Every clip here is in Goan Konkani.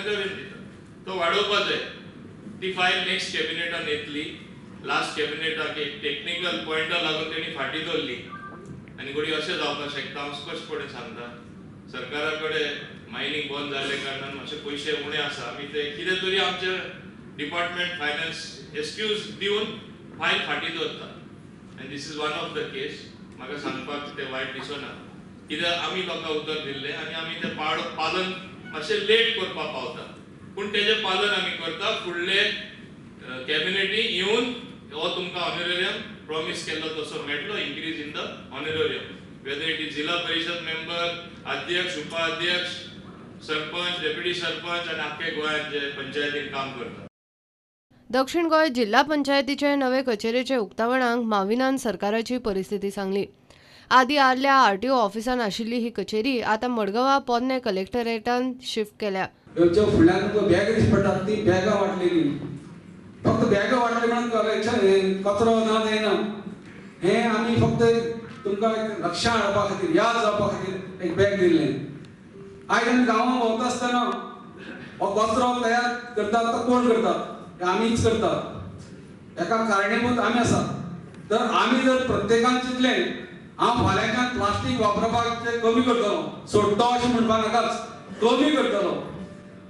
ऑनोरेरियम दिता, तो वाडोवपा जाय. ती फायल नेक्स्ट कॅबिनेटान येतली. लास्ट कॅबिनेटाक एक टेक्निकल पॉयंटा लागून तेणी फाटीं दवरली आनी घडये अशें जावपाक शकता. हांव स्पश्टपणे सांगता, सरकारा कडेन मायनींग बंद जाल्ले कारणान मातशे पयशे उणे आसा. आमी ते कितें तरी आमचे डिपार्टमेंट फायनान्स एक्सक्यूज दिवन फायल फाटीं दवरता आनी this is one of the case. म्हाका सांगपाक तें वायट दिसना, कित्याक आमी लोकांक उतर दिल्लें आनी आमी तें पालन मातशें लेट करपाक पावता, पूण तेजें पालन आमी करता. फुडले कॅबिनेटी येवन हो तुमकां ऑनोरेरियम प्रॉमीस केल्लो तसो मेळटलो, increase in the honorarium, whether it is Zilla Parishad member, अध्यक्ष, उपाध्यक्ष, सरपंच, डेप्युटी सरपंच आनी आख्खे गोंयांत जे पंचायतीन काम करता. दक्षिण गोंय जिल्हा पंचायतीचे नवे कचेरेचे उक्तावणाक माविनान सरकाराची परिस्थिती सांगली. आदी आदल्या आरटीओ ऑफिसान आशिल्ली ही कचेरी आतां मडगांवा पोरणे कलेक्टरेटान शिफ्ट केल्या. फुडल्यान बॅग दिश्टी पडटात ती बॅगां वांटलेली, फक्त बॅगां वांटली म्हणून कचरो ना जायना. हें आमी फक्त तुमकां लक्षां हाडपा खातीर, याद जावपा खातीर एक बॅग दिल्लें. आयज आमी गांवांत भोंवता आसतना हो कचरो तयार करतात तो कोण करतात? आमीच करतात. एका कारणीभूत आमी आसात. तर आमी जर प्रत्येकान चिंतलें हांव फाल्यांच्यान प्लास्टीक वापरपाचें कमी करतलो, सोडटो अशें म्हणपाक नाकाच, कमी करतलो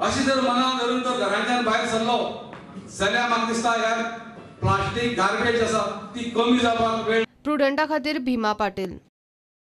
अशें जर मनान धरून तर घरांच्यान भायर सरलो जाल्यार म्हाका दिसता ह्या प्लास्टीक गार्बेज आसा ती कमी जावपाक वेळ. प्रुडंटा खातीर भीमा पाटील.